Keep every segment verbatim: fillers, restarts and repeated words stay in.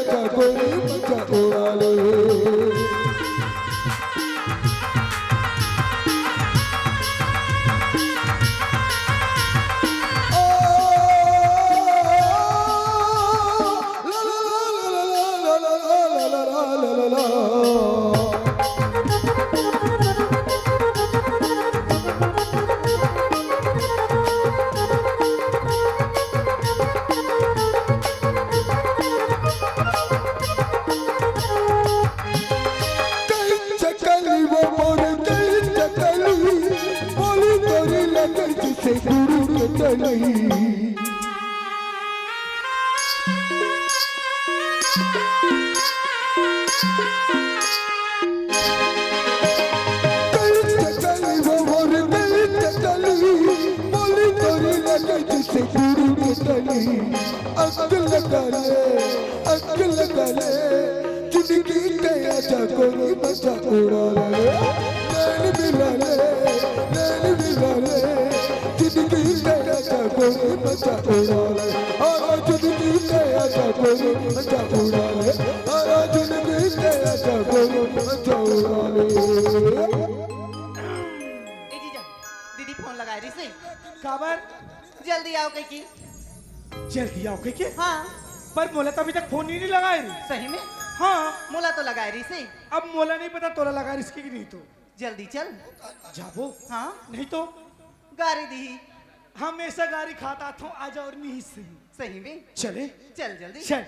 चाकोरी मचा उड़ा ले। कई चकली वो मोर कई चकली, बोली तोरी लगई जैसे गुरु के तली। कई चकली वो मोर कई चकली, बोली तोरी लगई जैसे गुरु के तली। अक्ल लगा ले, अक्ल लगा ले, जिंदगी के आजा कोई मजा उड़ा ले। नैन मिला ले, नैन मिला ले, जिंदगी के आजा कोई मजा उड़ा ले। आ जिंदगी के आजा कोई मजा उड़ा ले। आ जिंदगी के आजा कोई मजा उड़ा ले। ए जीजा, दीदी फोन लगाए रहिस हे। काबर? जल्दी आओ कहिके। जल्दी आओ कहिके? हाँ। पर मोला तो अभी तक फोन ही नहीं लगाए रहिस। सही में? हाँ। मोला तो लगाए रहिस हे। अब मोला नहीं पता तोला लगाए रहिस कि नहीं तो। जल्दी चल। जाबो? हाँ। नहीं तो? गारी दिही। हमेशा गारी खाता थो, आज और नहीं सही। सही में? चले? चल जल्दी। चल।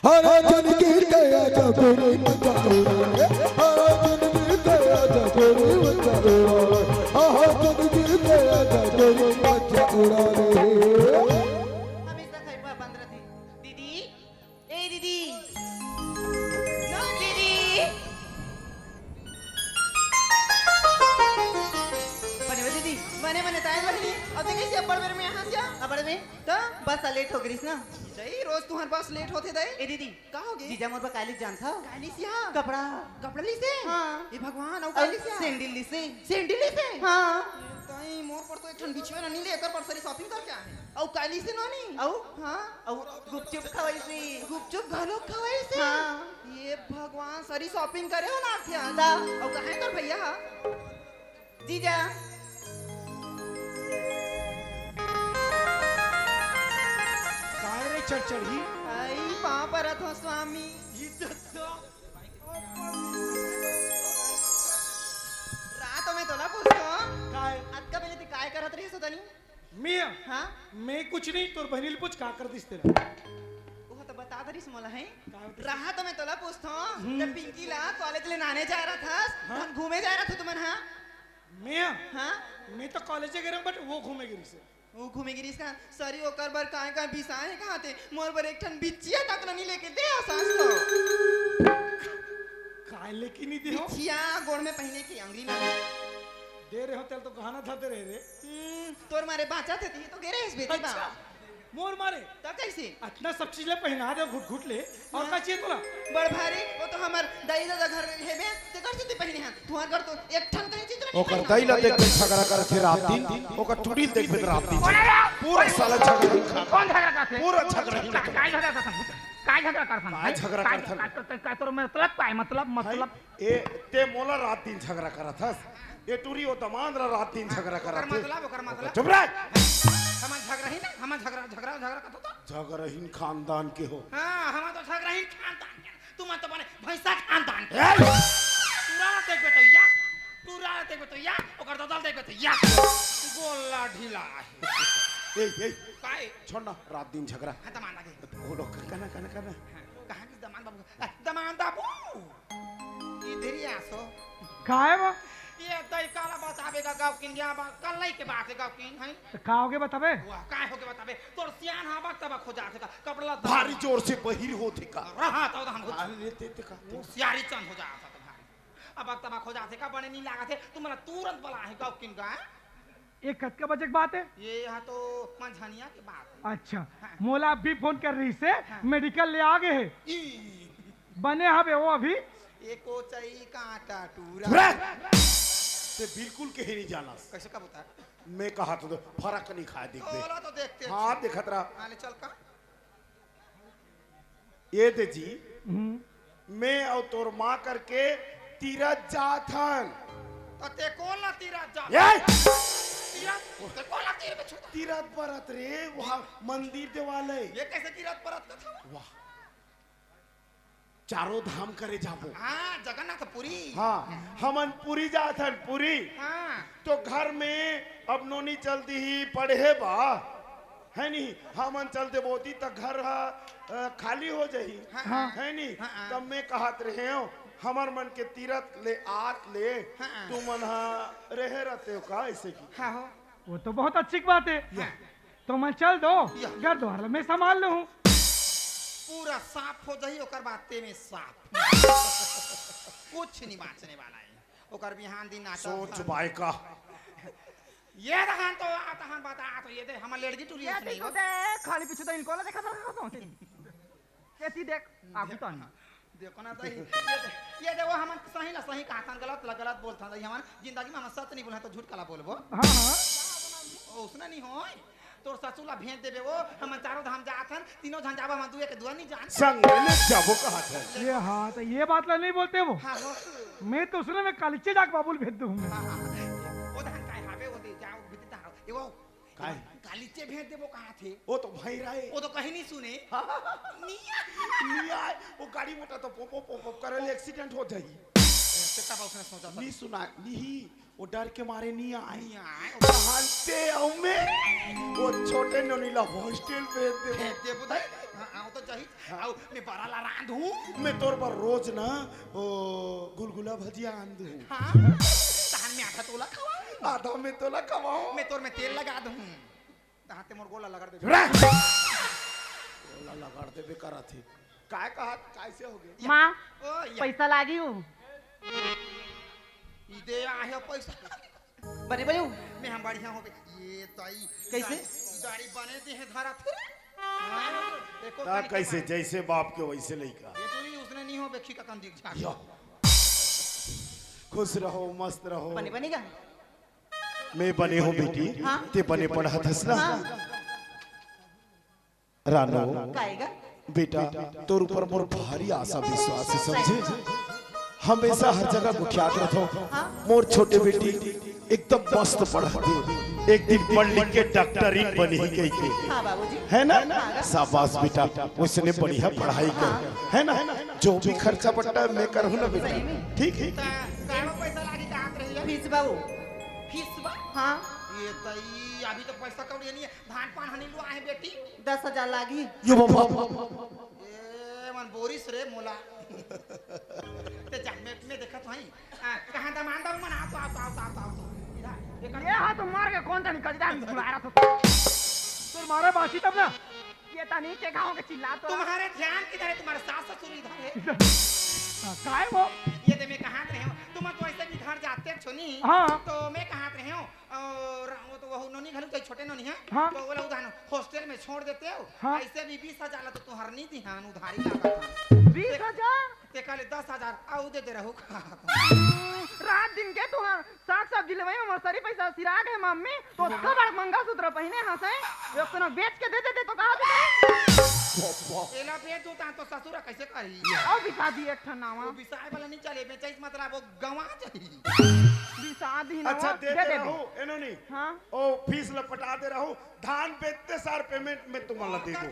हरा चुनरी के आजा कोई मजा उड़ा ले। हरा चुनरी के आजा कोई मजा उड़ा ले। हरा चुनरी के आजा कोई मजा उड़ा ले। हमेशा खैपा बंद रहती। दीदी, ए दीदी। नो दीदी। बने बे दीदी। बने बने ताय बहिनी। अब देखिस अब्बड़ बेर में यहाँ से। अब्बड़ में? त? बस लेट हो गइस ना। सही, रोज तुहर बस लेट होथे दाई। ए दीदी, का होगे? जीजा मोर बर का लिस जानथव? का लिस या? कपड़ा। कपड़ा लिस हे? हाँ। ए भगवान, अउ का अउ लिस या? सैंडल लिस हे। सैंडल लिस हे? हाँ। ताई, मोर बर तो एक ठन बिछिया नइ ले, एकर बर सारी shopping करके आए। अउ का लिस हे नोनी? अउ? हाँ। अउ गुपचुप खवाइस हे। गुपचुप घलो खवाइस हे? हाँ। ए भगवान, सारी shopping करे हो ना आथे आज। ता। अउ कहाँ हे तोर भैया हा? जीजा। काय रे चढ़चढ़ी? आई, पाँव परत हो स्वामी। इज्जत दो। रात में तोला पूछतो। काय? अतका बेले ते काय करत रहिस हो तनी? मैं? हाँ? मैं कुछ नहीं, तोर बहिनी ल पूछ का कर दिस तेला। ओह तो बता दरिस मोला है। का बता? रात में तोला पूछतो, हम्म। जब पिंकी ला college ले नाने जा रहा था, हाँ? हम घूमे जा रहा था तुमन, हाँ? मैं? हाँ? मैं तो college गे रहूं, but वो घूमे गे रहिस हे। वो घूमे गे रहिस का? सरी ओकर बर काय काय बिसाए हे कहाथे? मोर बर एक ठन बिछिया तक नइ लेके दे आ सास तो। काय लेके नइ दे हो? बिछिया गोड़ में पहिने के अंगरी में। दे रहे हो तेल तो गहना धर दे रहे रे। हम्म, तोर मारे बाँचत हे, तो गे रहे इस बेटी बा। अच्छा। मोर मारे? त कइसे? अतना सब चीज ले पहिना दे घुट घुट ले, अउ हाँ। का चाहिए तोला? बड़ भारी, वो तो हमर दाई ददा घर हेबे, तेकर सेती पहिने हन। तुहर घर तो एक ठन कहीं चीज नहीं ओकर पहिना। दाई ला देख के झगड़ा करथे रात दिन, ओकर टुड़ी ल देखबे त रात दिन। पूरा साला झगड़ा ही खा। कौन झगड़ा करथे? पूरा झगड़ा ही खा। काय झगड़ा करथन? काय झगड़ा करथन? काय झगड़ा करथन? का, का, का, का, तोर मतलब काय? मतलब, मतलब? ए, ते मोला रात दिन झगड़ा करत हस। ए टुरी ओ दमांद ला रात दिन झगड़ा करत ओकर हे। मतलब, ओकर मतलब? चुप रह। हमन झगड़ाहीन, हमन झगड़ा, झगड़ा, झगड़ा करत हो तो? झगड़ाहीन खानदान के हो। हाँ, हमन तो झगड़ाहीन खानदान के। तुमन तो बने भैंसा खानदान के। ए! टुरा ला देखबे तो या, टुरा ला देखबे तो या, ओकर ददा ला देखबे तो या। गोला ढीला हे। ए, ए। काय? छोड़ ना, रात दिन झगड़ा। हाँ, दमांद आगे। ओ लोग, कहना, कहना, कहना। हाँ, कहाँ की दमांद बाबू? आ, दमांद बाबू। इधर ही आसो। काय बा? ये तई काला बताबे का गाँव किन गया बा, कल नहीं के बात हे गाँव किन, हैं? त का होगे बताबे? वाह, काय होगे बताबे? तोर सियान हा बक तबक हो जाथे का, कपड़ा लत्ता भारी जोर से बहिर होथे का। रहा तो हम हो अरे ते, ते का, ते का। सियारी चंद हो जाथे तुम्हारी। अब बक तबक हो जाथे का, बने नहीं लागथे, तुम्हारा तुरंत बला है गाँव किन गया। ये कतका बजे के बात हे? ये यहाँ तो मंझनिया के बात हे। अच्छा, हाँ। मोला अभी फोन करे रहिस हे, हाँ। मेडिकल ले आ गे हे। ई। बने हवे वो अभी। एको चई कांटा टूरा। चुप रह। ते बिल्कुल कहीं नहीं जाना। कैसे का होता है? मैं कहा तो फरक नहीं खाए देख बे। तोला तो देखते हाँ, हैं। देखत रहा। हाँ, ले चल का। ये दे जी, हम्म। मैं अउ तोर माँ करके तीरथ जात हन। त ते कोन ला तीरथ जात? ये! तीरथ, ते कोन ला तीर में छूता? तीरथ परत रे, वहाँ मंदिर देवालय। ये कैसे तीरथ परत कथा? वाह। चारों धाम करे जाबो। हाँ, जगन्नाथपुरी। हाँ, हमन पुरी जात हन, पुरी। हाँ। तो घर में अब नोनी चल दिही पढ़े बा, है नहीं? हमन चल देबो ओती त घर ह, अ, खाली हो जाही, हाँ। है नहीं? हाँ। तब मैं कहत रहेंव, हमर मन के तीरथ ले आत ले, हाँ। तुमन ह रहे रहते हो का ऐसे की? हाँ हो। वो तो बहुत अच्छी बात है। हाँ। तो मैं चल दो, या। घर द्वार मैं संभाल लूँ। पूरा साफ हो जाही, ओकर बाद ते में साफ। कुछ नहीं बांचने वाला है। ओकर बिहान दिन नाचा सोच था। बाय का। ये दहन तो आ, तहन बता, तो ये दे, हमर लेड़गी टुरी ये ऐसे नहीं तो हो। दे, खाली पीछू तो इनको ला देखा था, तो ये ती देख, आगू तो नहीं। देखो ना दही, ये दे, ये दे, वो हमन सही ला सही कहथन, गलत ला गलत बोलथन दही। हमन जिंदगी में हमन सच नहीं बोलथन, तो झूठ काला बोलबो? हाँ, हाँ। ओ, उसने नहीं होय। तोर ससुर ला भेज देबे वो, हमन चारों धाम जात हन, तीनों झन जाबो, हमन दुए के दुआ नहीं जान। संग में जाबो कहत है। ये हाँ, तो ये बात ला नहीं बोलते वो। हाँ, हो। मैं तो उसने मैं कालीचे जाके बाबू ल भेज दूँ मैं। हाँ, हाँ। वो धान काय हावे, वो दे जाओ, बिते धान। ये वो, काय? कालीचे भेज देबो कहा थे। वो तो भाई राय। वो तो कहीं नहीं सुने। नहीं आए। नहीं आए। वो गाड़ी मोटर तो पोप, पोप, पोप, पोप करे ले, एक्सीडेंट हो जाही। ए, ते तब उसने सोचा था। नहीं सुना, नहीं। वो डर के मारे नहीं आए। नहीं आए। कहानते अउ मैं, वो छोटे नोनी ला हॉस्टल भेज दे। भेज दे बुधाई। हाँ, आओ तो जाही। हाँ। आओ, मैं बड़ा ला रांध हूँ। मैं तोर बर रोज ना, ओ, गुलगुला भजिया आन दूँ। हाँ, तहन मैं आधा तोला खवाऊँ। आधा मैं तोला खवाऊँ। मैं तोर में तेल लगा दूँ। तहाँ ते मोर गोला लगड़ दे। रे! गोला लगड़ दे बेकार आथे। काय कहा, कैसे हो गए? माँ, ओ, या। पैसा लागी हूँ। इदे आहे पैसा। बने बने हूँ। मैं हम बढ़िया हो गए। ये ताई। कैसे? गाड़ी, गाड़ी बने दे है धरा थे। हाँ, देखो ना गाड़ी कैसे, के जैसे बाप के वैसे लइका। ये तो नहीं, उसने नहीं हो बेखी का कंदी झाड़। या। खुश रहो, मस्त रहो। बने बनेगा? मैं बने हूँ बेटी, हाँ। ते बने पढ़त हस ना? हाँ। रानो, काएगा? बेटा, तोर ऊपर मोर भारी आशा विश्वास है, समझे? हमेशा हर जगह गोठियात रथो। हाँ। मोर छोटे बेटी एकदम मस्त पढ़त हे। एक दिन पढ़ लिख के डॉक्टरी बनही कहिके। हाँ बाबूजी। है ना? हाँ। शाबाश बेटा, उसने बढ़िया पढ़ाई कर, हाँ। है ना? जो भी खर्चा पड़ता है मैं करूँ ना बेटा, सही में। ठीक है? त-, कालो पैसा लागी का हाथ रही है? फीस बा वो। फीस बा? हाँ। ये तई, अभी तो पैसा कौड़ी नहीं है। धान पान हनी लुआ है बेटी। दस हजार लागी। यो बाबा। ए, मन बोरिस रे मोला। ते जा, मैं, मैं देखत हई। आ, कहाँ दमान दम मन? आ तो, आ तो, आ तो, आ तो, आ तो। इधर, ये हाथ मार के कौन जानी कजरा में बुला रहा था। तोर मारे बासी तब ना। ये तनी के गाँव के चिल्ला तो। तुम्हारे ध्यान किधर है? तुम्हारे सास ससुर इधर है। हाँ, काय वो? ये दे मैं कहाँ रहे हूँ? तुम तो ऐसे भी घर जाते छो नहीं। हाँ। तो मैं कहाँ रहे हूँ? और वो तो वो नोनी घलू तो छोटे नोनी है। हाँ। तो वो लोग उधार हॉस्टल में छोड़ देते हो। हाँ। ऐसे भी बीस हजार ला तो तुहर नहीं दिहान उधारी लागत है। बीस हजार? ते काले दस हजार आऊ दे दे रहू। रात दिन के तुहर साग सब्जी लेवई में मसरी पैसा सिरा गए मम्मी, तो ओतका बड़ मंगलसूत्र पहिने हंसे, एक तो ना बेच के दे देते तो कहा तू करे? एला बेच दो ता तो ससुर कैसे करी? और बिसा दी एक ठन नावा। वो बिसाए वाला नहीं चले, बेचाइस मतलब वो गंवा जाई। बिसा दी ना अच्छा, वो, दे दे दे दे। रहू, एनो नहीं। हाँ। ओ, फीस ल पटा दे रहू, धान बेचते सार पेमेंट में तुमन ला दे दूँ।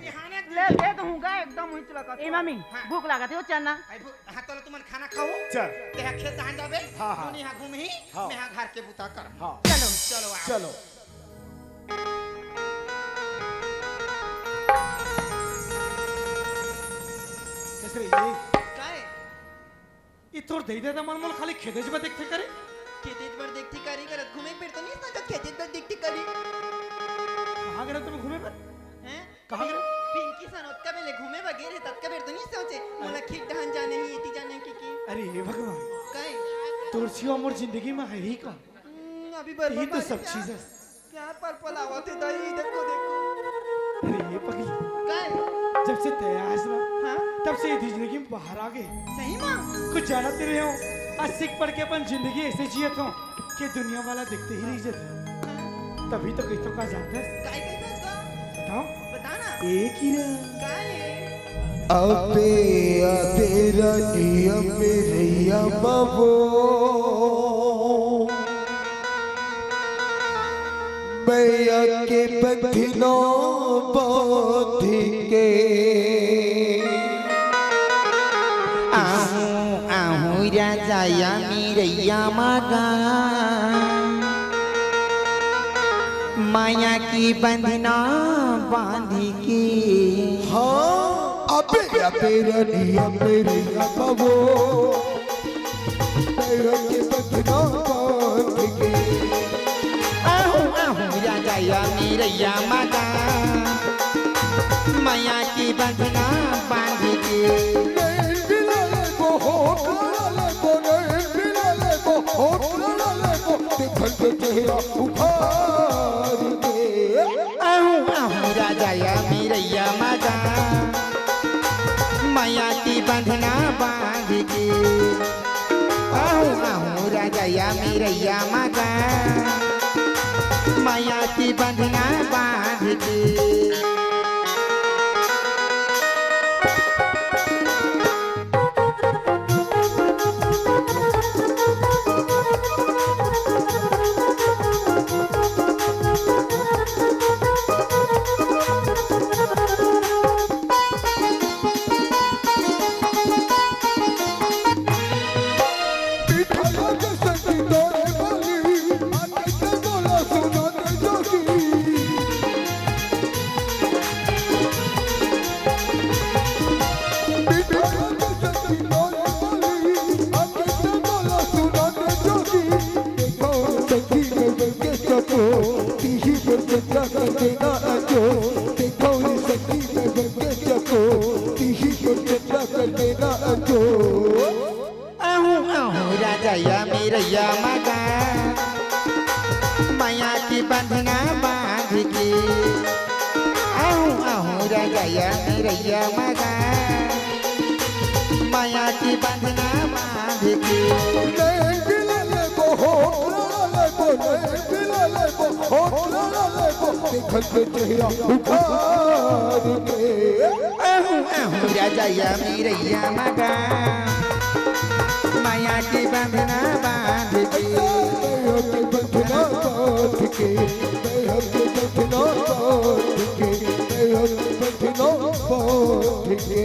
ले, दे दूँगा, एकदम उहिच लगा। ए मामी, हाँ। भूख लागत है, वो चलना। आई भू-, हाँ, चलो तुमन खाना खाओ। चल। ते हा खेत धान जाबे, हाँ, हाँ। नोनी हा घूमही, हाँ। मैं हा घर के बुता कर। हाँ। चलो। चलो, आओ। चलो। कैसे रे ये? काय? ई तोर दई ददा मन मोला खाली खेदेच बर देखथे करे। खेदेच बर देखथे करे करत घूमे बर तो नहीं संगत खेदेच बर देखथे करे। कहाँ गे रहे तुम घूमे बर? हैं? कहाँ गे रहे? पिंकी सन ओतका बेले घूमे बर गे रहे, ततका बेर तो नहीं सोचे। मोला खेत डहन जाने ही, इति जाने की की। अरे हे भगवान। काय? तोर सिवा मोर जिंदगी में है ही का? हम्म, अभी यही बर्बाद तो सब चीज है। प्यार पल पल आवत हे दाई, देखो, देखो। अरे ये पगली, काय? जब से तैं आयस ना, हाँ? तब से ये जिंदगी में बाहर आ गए। सही में? कुछ जानत नहीं रहे हो, आज सीख पढ़ के अपन जिंदगी ऐसे जियत हो कि दुनिया वाला देखते ही रह जाते। हाँ। तभी तो कही तो का जानत हस? काय कही तो उसका? बताओ। बता ना। एक ही रे। काय? अबे अबे रनिया मेरैया बाबू, मैया के बंधना बांध के। आहू आहू राजा या मेरैया मगा, माया की बंधना बांध के। हाँ, अबे अबे रनिया मेरैया बाबू, माया की बंधना बांध के। आहू आहू राजा या मेरैया मगा, माया की बंधना बांध के। नैन मिला लेबो, होठ लड़ा लेबो, नैन मिला लेबो, होठ लड़ा लेबो, देखन के चेहरा उभार के। आहू आहू राजा या मेरैया मगा, माया की बंधना बांध के। आहू आहू राजा या मेरैया मगा, माया की बंधना बांध के। आहू आहू राजा या मेरैया मगा, माया की बंधना बांध के। आहू आहू राजा या मेरैया मगा, माया की बंधना बांध के। नैन मिला लेबो, होठ लड़ा लेबो, नैन मिला लेबो, होठ लड़ा लेबो, देखन के चेहरा उभार के। आहू आहू राजा या मेरैया मगा, माया की बंधना बांध के। माया की बंधना बांध के, माया की बंधना बांध के, माया की बंधना बांध के।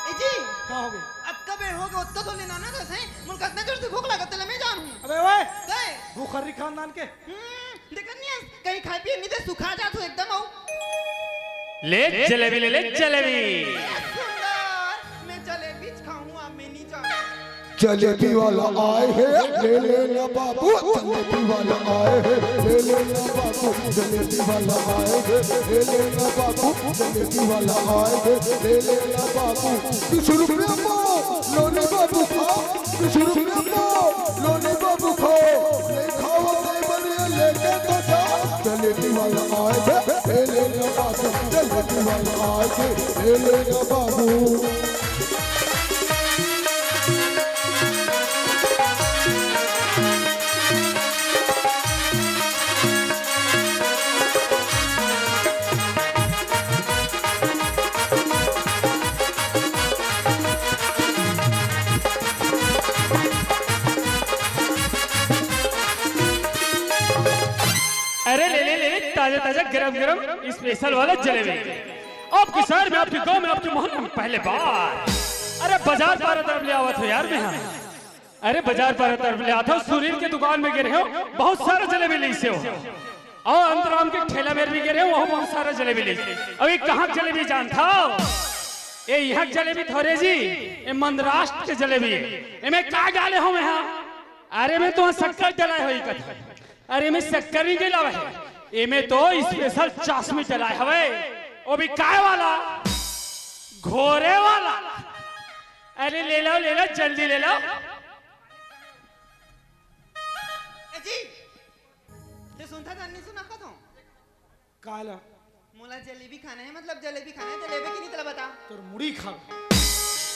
ए जी, का हो गे? अतका बेर हो गे, ओतका तो लेना ना दस है। मोर कतना जोर से भूख लागत, तेला मैं जानहूं। अबे ओए, गए। भूखर्री खानदान के। हम्म, देखत नहीं हस, कहीं खाए पिए नहीं दे, सुखा जात हो एकदम। आऊ। ले जलेबी, ले, ले जलेबी। ए सुंदर, मैं जलेबी खाऊं, अब मैं नहीं जाऊं। जलेबी वाला आए हे, ले लेना बाबू। जलेबी वाला आए हे, ले लेना बाबू। जलेबी वाला आए हे, ले लेना बाबू। जलेबी वाला आए हे, ले लेना बाबू। बीस रुपया पाव, लो नी बाबू खाओ। बीस रुपया पाव, लो नी बाबू खाओ। नहीं खाओ तो बढ़िया लेके तो जाओ। जलेबी वाला आए हे, ले लेना बाबू। जलेबी वाला आए हे, ले लेना बाबू। अरे ले ले ले ले, ताजा ताजा गरम गरम स्पेशल वाला जलेबी। आपके शहर में, आपके गांव में, आपके मोहल्ले में पहले बार। अरे बाजार पारा तरफ ले आवत हो यार मैं, हाँ। अरे बाजार पारा तरफ ले आवत हो, सुनील के दुकान में गे रहेंव, बहुत सारा जलेबी लीसे हो। अउ अंतराम के ठेला मेर भी गे रहेंव, वहू बहुत सारा जलेबी लीसे। अउ ये कहाँ के जलेबी जानथव? ये इहाँ के जलेबी थोरे जी, ये महाराष्ट्र के जलेबी हे। एमे का डाले हो मैं, हाँ? अरे मैं तो शक्कर डलाए होही कथे। अरे एमे शक्कर नहीं डलाए हे, एमे तो स्पेशल चाशनी डलाए हवे, वो भी काय वाला? घोरे वाला। अरे ले लो, ले लो, जल्दी ले लो। ए जी, ते सुनथस या नहीं सुनथस? काला? मोला जलेबी खाना हे, मतलब जलेबी खाना हे, जलेबी के नहीं तेला बता। तोर मुड़ी खा।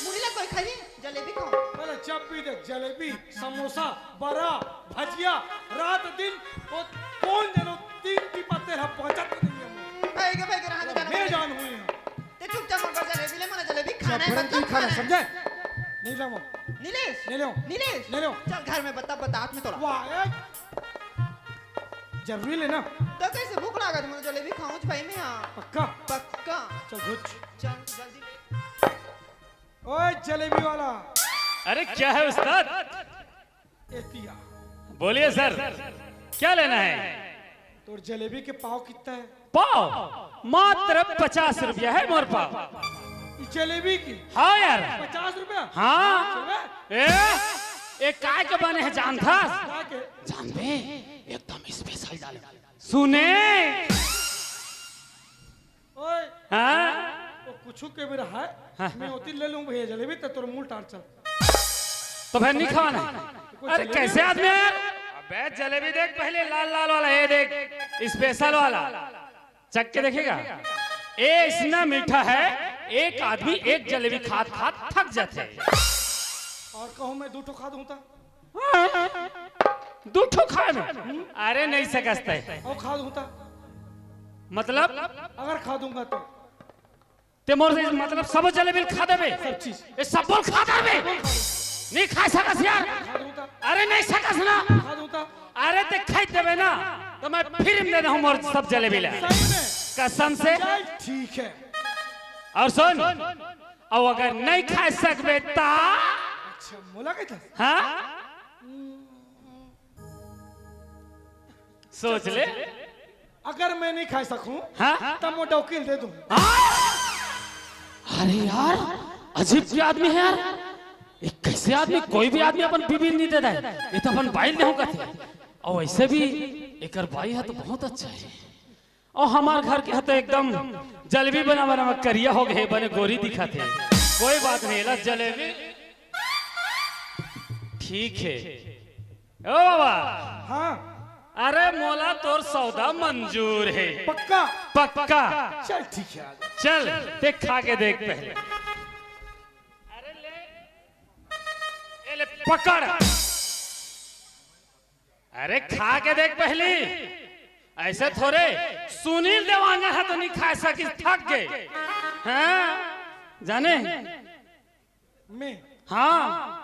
मुड़ी ला कोई खाही? जलेबी खाओ। अरे जब भी देख जलेबी, समोसा, बरा, भजिया, रात दिन वो कौन जनो तीन टिपा तेल ह पहुंचत नहीं है। भाई के, भाई के, रहने देना। मैं जान हुई हूँ। ते चुपचाप मोर बर जलेबी ले, मोला जलेबी खाना है, जबरन मतलब तू ही खाना है, खाना है। समझे? नहीं लाऊं। नीलेश। नहीं लाऊं। नीलेश। नहीं लाऊं। चल घर में बता, बता, हाथ में तोला। वाह, ए। जरूरी लेना। तो कैसे भूख लागत, मोला जलेबी खाऊं भाई मैं, हाँ। पक्का? पक्का। चल, घुच। चल, जल्दी ले। ओए, जलेबी वाला। अरे, क्या है उस्ताद? एतिया। बोलिए सर, क्या लेना है? तोर जलेबी के पाव कितना है? पाव? मात्र पचास रुपया है मोर पाव। ई जलेबी की? हाँ यार। पचास रुपया? हाँ। चल बे। ए, ए, काय के बने है जानथस? काय के? जानबे, एकदम स्पेशल डाले। सुने। ओए, हाँ? वो कुछू के भी रहा है, हाँ। मैं ओती ले लूं भैया जलेबी, ते तोर मूल टार चल। तो फिर नहीं खाना है। कोई अरे जलेबी कैसे में आदमी है यार? अबे जलेबी देख पहले, लाल लाल वाला, ये देख, स्पेशल वाला, चख के देखेगा। ए इतना मीठा है, एक आदमी एक जलेबी खात खात थक जाते हैं। और कहूँ मैं दू ठो खा दूं ता? दू ठो खाए में? अरे नहीं सकस तैं। अउ खा दूं ता? मतलब? अगर खा दूंगा तो? ते मोर से मतलब सब जलेबी खा देबे? सब चीज। ये सब बोल खा देबे? नहीं खा सकस यार। खा दूं ता? अरे नहीं सकस ना। खा दूं ता? अरे ते खाई देबे ना, तो मैं फिर में दे दूं मोर सब जलेबी ला। सही में? कसम से। चल ठीक है। और सुन, अउ अगर नहीं खा सकबे ता? अच्छा, मोला कहता? हाँ? सोच ले। अगर मैं नहीं खा सकूं, हाँ? तब वो डौकी ल दे दूं। हाँ? अरे यार, अजीब के आदमी है यार। ये कैसे आदमी, कोई भी आदमी अपन बीबी नहीं देता है, ये तो अपन बाई ल देहूं कहते। और वैसे भी एकर बाई है तो बहुत अच्छा है। और हमार घर के ह तो एकदम जलेबी बना बना में करिया हो गए, बने गोरी दिखत हे। कोई बात नहीं, ला जलेबी ठीक है। ओ बाबा, हाँ। अरे मोला तोर सौदा मंजूर है। पक्का? पक्का। चल ठीक है, आ जा। चल, ते खा के देख पहले। अरे ले, ए ले पकड़। अरे खा के देख पहली, ऐसे थोड़े। सुनील देवांगन ह तो नहीं खा सकिस, थक गए। हाँ, जाने? मैं? हाँ।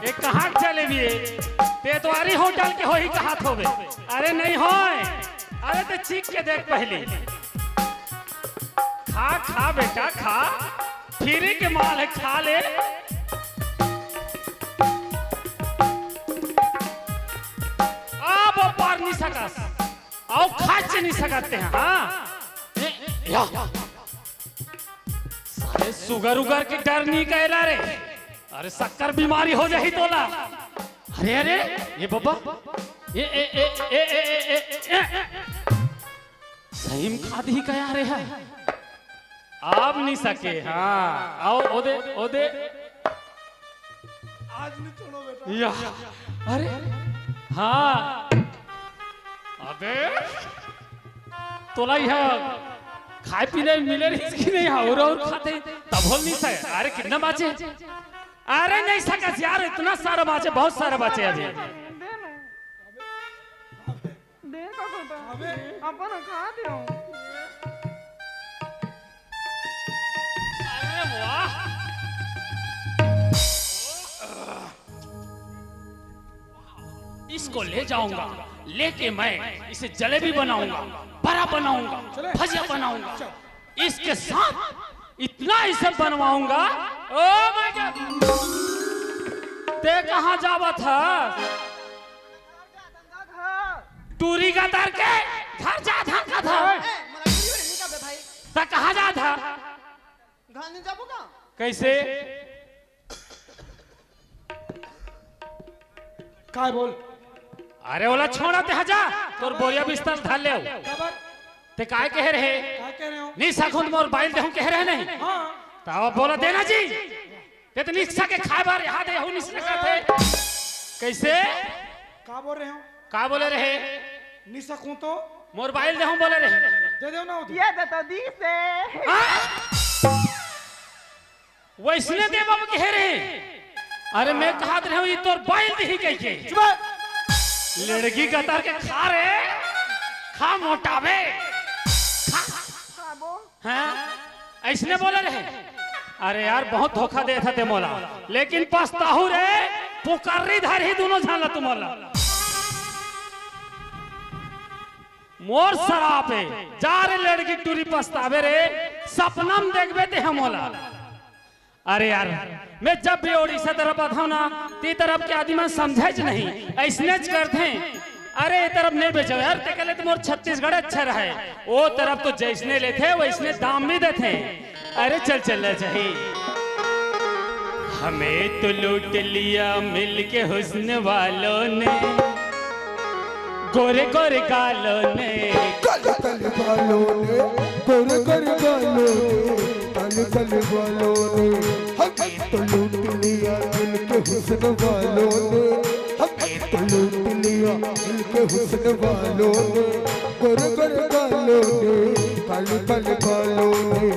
ये कहाँ के जलेबी है? पेतवारी होटल के होही कहात होबे। अरे नहीं होय। अरे ते चीख के देख पहली। खा, खा बेटा, खा। फ्री के माल है, खा ले। अब पार नहीं सकस। अउ खा च नहीं सकते हैं, हाँ? ए, या। साले सुगर उगर के डर नहीं कहला रे। अरे शक्कर बीमारी हो जाही तोला। अरे, अरे, ये बब्बा। ए, ए, ए। सही में खा दिही का यार, ये है। अब नहीं सके, हाँ। अउ ओदे, ओदे। आज नहीं छोड़ो बेटा। या, अरे, हाँ। अबे, तोला यह खाए पीने मिले रहिस कि नहीं? और, और खाते, तब होल नहीं सके। अरे, कितना बाचे? अरे, नहीं सकस यार, इतना सारा बाचे, बहुत सारा बाचे अभी। दे ना। देखो तो, अबे। अपन खा दियो। अरे वाह। इसको ले जाऊंगा, लेके मैं इसे जलेबी बनाऊंगा, बड़ा बनाऊंगा, चले। भजिया बनाऊंगा। चल। इसके साथ इतना इसे बनवाऊंगा। Oh my God. ते कहाँ जावत ह? टूरी गतर के घर जात हन का था? ए, मोला टूरी उरी नहीं कहबे भाई। त कहाँ जात ह? घर नहीं जाबो का? कैसे? काय बोल? अरे ओला छोड़ा ते, हजा। तोर बोरिया बिस्तर धर ले। काबर? ते काय कहे रहे? काय कह रहे हो? नहीं सकूं त मोर बाई ल देहूं कहे रहे नहीं? हाँ। तब बोला देना जी। ते तो निकसा के खाए बार यहाँ दे, हूँ निकसा खाते। कैसे? का बोल रहे हो? का बोले रहे? निसकूं तो? मोर बाई ल देहूं बोले रहे। दे दो ना उधर। ये दे तो दी से। हाँ? वैसने दे बाबू कहे रहे। अरे मैं कहा रहे हूँ, ये तोर बाई ल देही कह के। चुप। लड़की गतर के खा रहे। खा मोटाबे। खा। हैं? अइसने बोले रहे। अरे यार, बहुत धोखा देत हस ते मोला, लेकिन पछताहू रे, पुकर्री धरही दूनों झन ला तुमन ला। मोर सराप हे, जा रे लड़की टूरी पछताबे रे, सपना म देखबे ते ह मोला। अरे यार, मैं जब भी उड़ीसा तरफ आथंव ना, ते तरफ के आदमी मन समझेच नहीं, अइसनेच करथे। अरे, ए तरफ नहीं बेचव यार, तेकर ले तो मोर छत्तीसगढ़ अच्छा रहे। ओ तरफ तो जइसने लेथे, वइसने दाम भी देथे। अरे चल, चल ले जाही। हमें तो लूट लिया मिलके हुस्न वालों ने, गोरे गोरे गालों ने। काले काले बालों ने, गोरे गोरे गालों ने, काले काले बालों ने। हमें तो लूट लिया मिलके हुस्न वालों ने, हमें तो लूट लिया मिलके हुस्न वालों ने। गोरे गोरे गालों ने, काले काले बालों ने,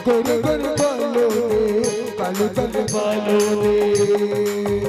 गोरे गोरे गालों ने, काले काले बालों ने।